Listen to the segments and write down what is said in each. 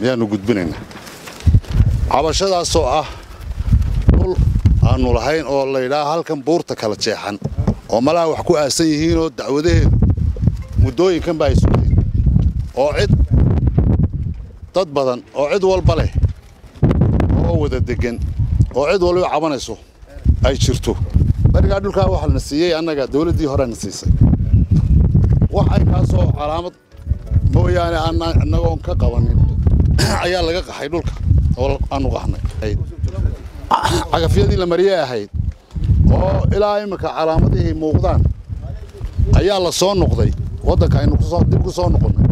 Ayaannu gudbinaynaa cabashadaasoo ah dhul aannu lahayn oo layidhaha halkan buurta kala jeexan oo malaha wax ku aasan yihiinoo dacwadaheedu muddooyinkan ba ay sugteen oo cid dad badan oo cid walba leh oo wada deggan oo cid walba cabanayso ay jirto. Barigaa dhulkaa waxaa na siiyey annaga dawladdii horena siisay, wax ay kaasoo calaamad mooyaane annagoon ka qabanin ayaa laga qaxay dhulka oo aanu qaxnay. Cagafyadii la mariyey ahayd oo ilaa imminka calaamadihii muuqdaan ayaa la soo noqday waddanka aynu dib ku soo noqonnay.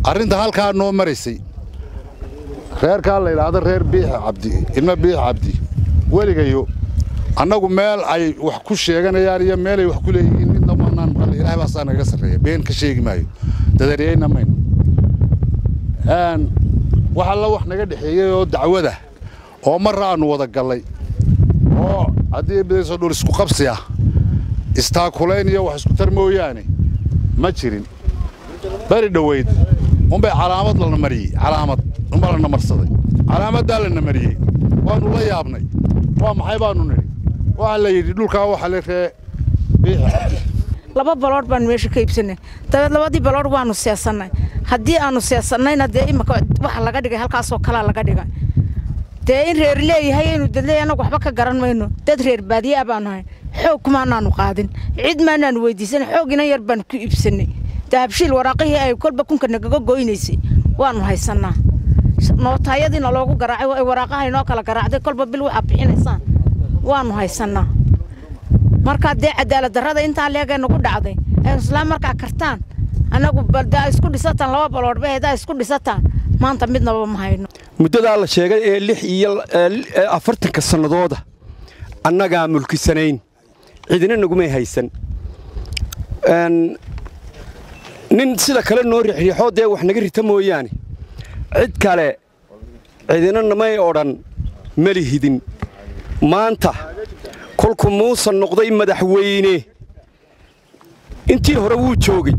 Arrinta halkaa noo maraysay, reerkaa la yidhaahdo reer Biixi Cabdi, ilmo Biixi Cabdi weligayo annagu meel ay wax ku sheeganayaan iyo meelay wax ku leeyihiin midna maanaan maqal. Ilahay baa saa nagaga sarreeya, been ka sheegi maayo, dadariyeyna mayno. Wax alla wax naga dhexeeyey oo dacwada oo marra aannu wada gallay oo haddii bidayso dhul isku qabsi ah, istaakulayn iyo wax isku tar mooyaane ma jirin. Beri dhoweyd unbay calaamad lana mariyey, calaamad unbaa lana marsaday. Calaamaddaa lana mariyey waannu la yaabnay. Waa maxay baannu nidhi? Waxaa la yidhi dhulkaa waxa le ree Biixi Cabdi. Laba baloodh baanu meesha ka iibsanay, dabeed labadii baloodh waanu seesannay. Haddii aanu seesannayna dee imika waxa laga dhigay halkaasoo kalaa laga dhigay. Dee in reer leeyahay inuu dad leeyahay annagu waxba ka garan mayno. Dad reer baadiye ah baanu ahay. Xoog kumaanaanu qaadin, cid maanaanu weydiisan, xoog inan yar baanu ku iibsanay. Dahabshiil waraaqihii ay kolba kunka nagaga goynaysay waanu haysannaa. Nootaayadiina loogu garaacay, waraaqaha inoo kala garaacday, kolba bil waxaa bixinaysaan waanu haysannaa. Markaa dee cadaalad darrada intaa leegee nagu dhacday aynu islaam markaa kartaan annagu baldaa isku dhisataan laba baloodhba heedaa isku dhisataan, maanta midnaba ma hayno. Muddadaa la sheegay ee 46-ka sannadooda annagaa mulkisanayn, cidina nagumay haysan. Nin sida kale noo riixriixoo dee wax naga rita mooyaane, cid kale cidina namay odhan malihidin. Maanta kolku Muuse noqday madaxweyne, intii hore wuu joogey,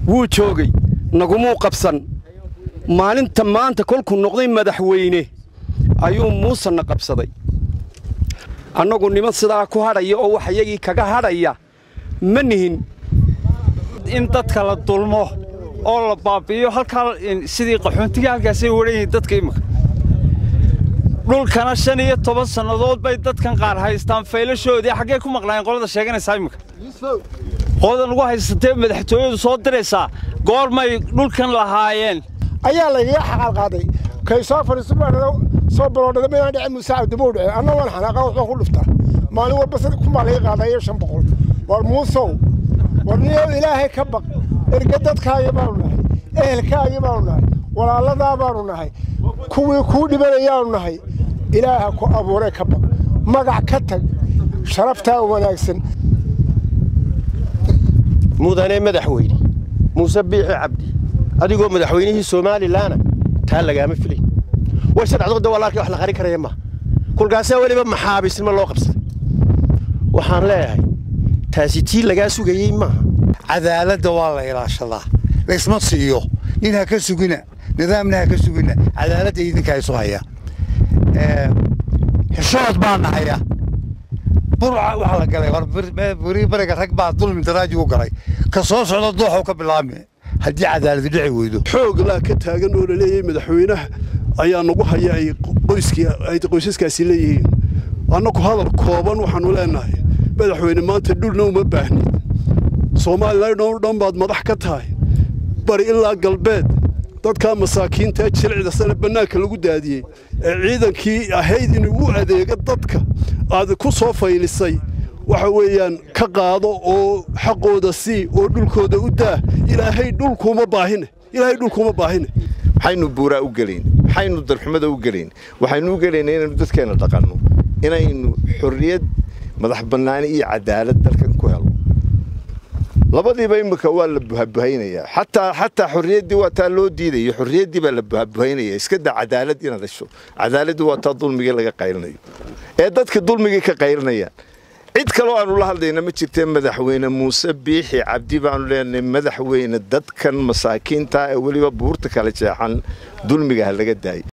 wuu joogay, nagumuu qabsan. Maalinta maanta kolkuu noqday madaxweyne ayuu Muusena qabsaday. Annagu niman sidaa ku hadhaya oo wax iyagii kaga hadhaya ma nihin. In dadka la dulmo oo la baabi'iyo halkaa sidii qaxoontigii halkaasay waran yihiin dadka imika. Dhulkana 15 sannadood bay dadkan qaar haystaan faylashoodii. Xaggee ku maqlaayeen qolada sheeganaysaa imika? Qoladan ugu haysatee madaxtooyadu soo diraysaa goormay dhulkan lahaayeen? Ayaa lagaga xaqaal qaaday kay soo fadhiiso soo baloodhada mayaan dhicin. Muuse Cabdi buu dhicin, anna waan xanaaqa, waxbaan ku dhuftaa. Maalin walba kun baa laga qaadaa iyo 500. War Muusow, war niyow, Ilaahay ka baq. Erge dadkaagii baanu nahay, ehelkaagii baanu nahay, walaaladaa baanu nahay, kuwii kuu dhibanayaanu nahay. Ilaaha ku abuuray ka baq, magac ka tag, sharaftaa wanaagsan. Mudane madaxweyne Muuse Biixi Cabdi, adigoo madaxweynihii Somalilandna taa lagaama filay. Way sadhacdo waa la arkay, wax la qarin karaya maaha. Kolkaasaa weliba maxaabiisnimo loo qabsaday. Waxaan leeyahay taasi tii lagaa sugayey maaha. Cadaaladda waa la ilaashadaa, laysma siiyo. Nin ha ka sugina, nidaamna ha ka sugina, cadaaladda idinkaa isu haya. Xishood baa nahaya. Burca waxaa la galay buri bariga, rag baa dulmi daraaji u galay. Ka soo socda dooxow ka bilaabmi haddii cadaaladu dhici weydo. Xoog laa ka taagan oo laleeyahay madaxweynaha ayaa nagu haya ay qoyskii ay qoysaskaasi leeyihiin. Annagu hadal kooban waxaanu leenahay: madaxweyne, maanta dhulna uma baahnid. Somaliland oo dhan baad madax ka tahay, bari ilaa galbeed. Dadkaa masaakiinta ee jilicda sana bannaanka lagu daadiyey ee ciidankii ahayd inuu u adeego dadka aad ku soo faylisay, waxa weeyaan ka qaado oo xaqooda sii oo dhulkooda u daa. Ilaahay dhulkuuma baahine, Ilaahay dhulkuuma baahine. Maxaynu buuraa u gelayn? Maxaynu darxumada u gelayn? Waxaynu u gelaynaa inaynu dadkeenna dhaqanno, inaynu xorriyad, madax bannaani iyo cadaalad dalkan ku helo. Labadiiba imika waa la buhabuhaynayaa. Xataa xorriyaddii waa taa loo diidayo, xorriyaddii baa la buhabuhaynaya. Iska daa cadaalad inaad hesho, cadaaladdii waa taa dulmigii laga qaylinayo ee dadka dulmigii ka qaylinayaan. Cid kaloo aanu la hadlayna ma jirtee, madaxweyne Muuse Biixi Cabdi baanu leenahay: madaxweyne, dadkan masaakiinta ee weliba buurta kala jeexan dulmiga ha laga daayo.